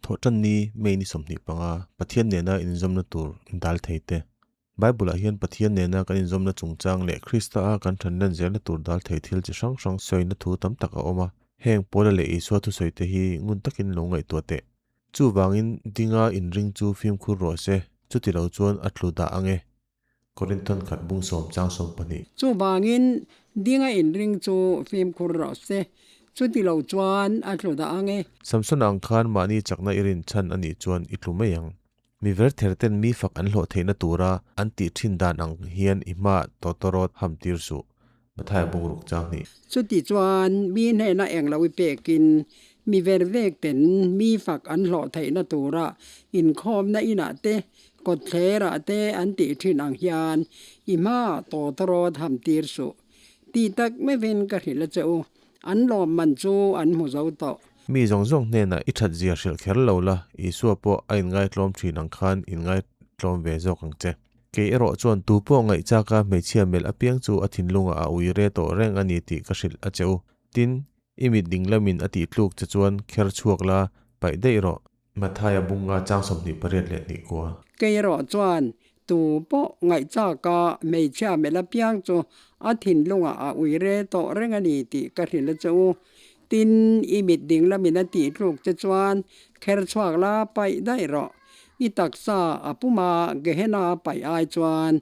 Thawhtanni, May ni 25, Pathian nena inzawmna tur dal thei te. Bible-ah hian Pathian nena kan inzawmna chungchang leh Krista-a kan thanlen zelna tur dal thei thil chi hrang hrang sawina thu tam tak a awm a. Heng Paula leh Isua thusawi te hi ngun takin lo ngaihtuah teh. Chuvangin dinga inring chu fimkhur rawh se, chuti lo chuan a tlu dah ang e. Korinthon khat bung sawm chang 12. Chuvangin dinga inring chu fimkhur rawh se, chuti lo chuan a tlu dah ang e. Samson ang khan mahni chakna i rin chhan a nih chuan i tlu mai ang. Mi ver ther ten mi fak an hlawh theihna tura an tih thin dan ang hian i hma tawtawrawt ham tir suh. Mathai bung ruk chang hnih. Chuti chuan mi hnena eng lo i pekin mi ver vek ten mi fak an hlawh theihna tura inkhawmna inah te, kawtthlerah te an tih thin ang hian i hma tawtawrawt ham tir suh. Tih tak meuhin ka hrilh a che u, an lawmman chu an hmu zo tawh. Mi zawng zawng hnenah i that zia hrilh kher lo la, Isua pawh a inngaitlawm thin ang khan inngaitlawm ve zawk ang che. Kei erawh chuan tu pawh ngaihchaka hmeichhia melh apiang chu a thinlungah a ui re tawh reng a ni tih ka hrilh a che u. Tin, i mit ding lamin a tih tluk che chuan kher chhuak la, paih daih rawh. Mathaia bunga chang 22. Kei erawh chuan tu pawh ngaihchaka hmeichhia melh apiang chu a thinlungah a ui re tawh reng a ni tih ka hrilh a che u. Tin, i mit ding lamin a tih tluk che chuan kher chhuak la, paih daih rawh. I taksa a puma Gehenna paih ai chuan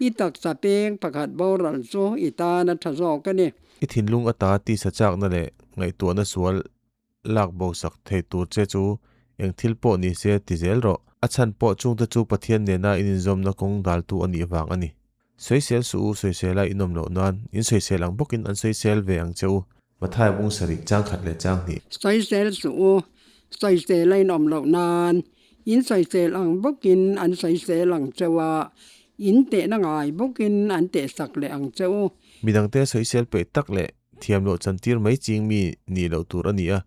i taksa peng pakhat boral chu i tan a tha zawk a ni. I thinlung ata tisa chakna leh ngaihtuahna sual lak bo sak thei tur che chu eng thil pawh ni se ti zel rawh. A chhan pawh chungte chu Pathian nena in inzawmna kawng daltu a nih vang a ni. Sawisel suh u, sawisela in awm loh nan, in sawisel ang bawkin an sawisel ve ang che u. Mathai bung sarih chang khat leh chang hnih. Sawisel suh u, sawisela in awm loh nan, in sawisel ang bawkin an sawisel ang che u a, in tehna ngai bawkin an tehsak leh ang che u. Midangte sawisel peih tak leh thiam loh chantir mai ching mi nih loh tur a ni a,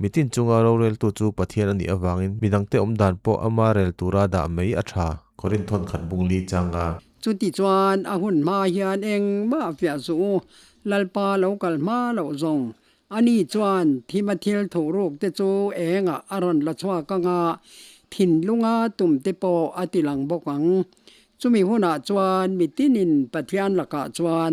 mitin chunga roreltu chu Pathian a nih avangin midangte awm dan pawh ama rel tura dah mai a tha. Korinthon khat bung li changa. Chuti chuan a hun hma hian engmah fiah suh u, Lalpa lo kal hma loh zawng. Ani chuan thima thil thuhruk te chu engah a rawn la chhuak anga thinlunga tum te pawh a ti lang bawk ang. Chumi hunah chuan mitinin Pathian lakah chuan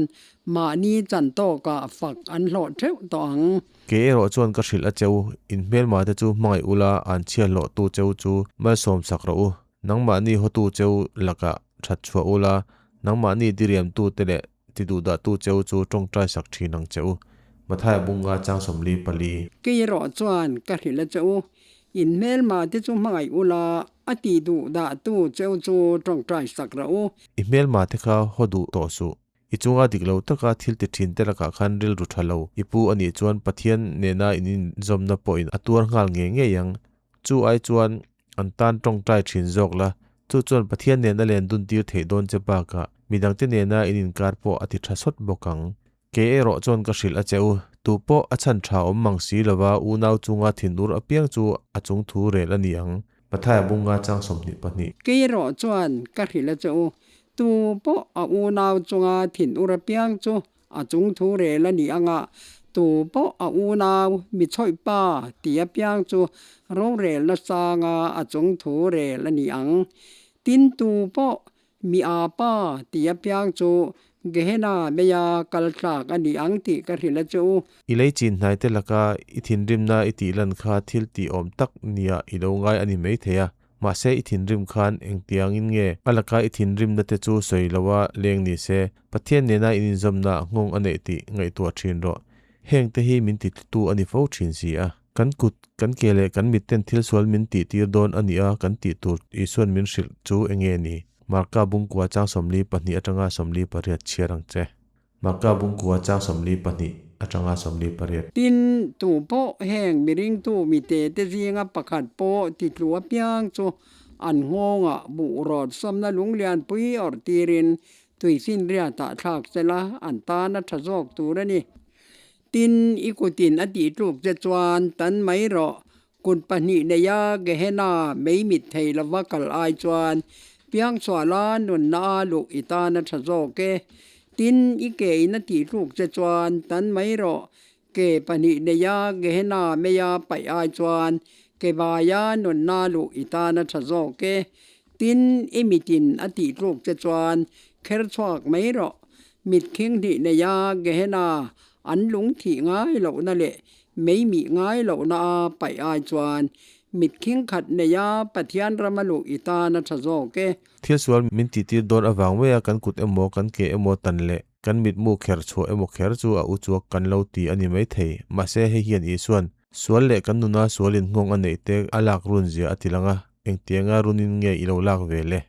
mahni chan tawkah fak an hlawh theuh tawh ang. Kei erawh chuan ka hrilh a che u, in hmelma te chu hmangaih ula an chhiat hlawhtu che u chu malsawm sak rawh u. Nangmahni hawtu che u lakah that chhuah ula, nangmahni diriamtu te leh tiduhdahtu che u chu tawngtai sak thin ang che u. Mathaia bunga chang 44. Kei erawh chuan ka hrilh a che u, in hmelma te chu hmangaih ula, a tih duh dah tu cheu chu tawngtai sak rawh u. I hmelma te kha haw duh tawh suh. I chunga dik lo taka thil ti thin te lakah khan rilru tha lo i pu a nih chuan Pathian nena in inzawmna pawhin a tuar nghal ngei ngei ang. Chu ai chuan an tan tawngtai thin zawk la, chu chuan Pathian nena len dun tir theih dawn che bakah midangte nena in inkar pawh a ti tha sawt bawk ang. Kei erawh chuan ka hrilh a che u, tu pawh a chhan tha awm mang si lova unau chunga thinur apiang chu a chung thu rel a ni ang. Mathaia bunga chang 22. Kei erawh chuan ka hrilh a che u, tu pawh a unau chunga thinur apiang chu a chung thu rel a ni ang a, tu pawh a unau mi chhawih pa ti apiang chu rorelna sanga a chung thu rel a ni ang. Tin, tu pawh Mi a pa ti apiang chu Gehenna meia kal tlak a ni ang tih ka hrilh a che u. I lei chin hnai te laka i thinrimna i tih lan kha thil tih awm tak nia i lo ngai a ni mai thei a. Mahse i thinrim khan engtiangin nge a laka i thinrimna te chu sawi loa leng ni se, Pathian nena in inzawmna nghawng a neih tih ngaihtuah thin rawh. Heng te hi min titlutu a ni fo thin si a. Kan kut, kan ke leh kan mitten thil sual min tih tir dawn a nia kan tih tur Isuan min hrilh chu enge ni? Marka bungkua chang 42 atanga 48 chhiar ang che. Marka bungkua chang 42 atanga 48. Tin, tu pawh heng miringtu mite te zinga pakhat pawh titlu apiang chu an nghawngah buh rawt sawmna lunglianpui awrh tirin tuifinriatah thlak sela an tan a tha zawk tur a ni. Tin, i kutin a tih tluk che chuan tan mai rawh. Kut pahnih neia Gehenna mei mit thei lova kal ai chuan piangchhuahla nunna a luh i tan a tha zawk e. Tin, i ke in a tih tluk che chuan tan mai rawh. Ke pahnih neia Gehenna meia paih ai chuan Ke vaia nunna luh i tan a tha zawk e. Tin, i mitin a tih tluk che chuan kher chhuak mai rawh. Mit khing hnih neia Gehenna an lung thih ngai lohna leh mei mih ngai lohna a paih ai chuan mit khing khat neia Pathian rama luh i tan a tha zawk e. Thil sual min tihtir dawn avang maia kan kut emaw kan ke emaw tan leh kan mitmu kher chhuah emaw kher chu a u chuak kan lo ti a ni maithei. Mahse hei hian Isuan sual leh kan nuna sualin nghawng a neih te a lak run zia a ti lang a, engtianga runin nge i lo lak ve le?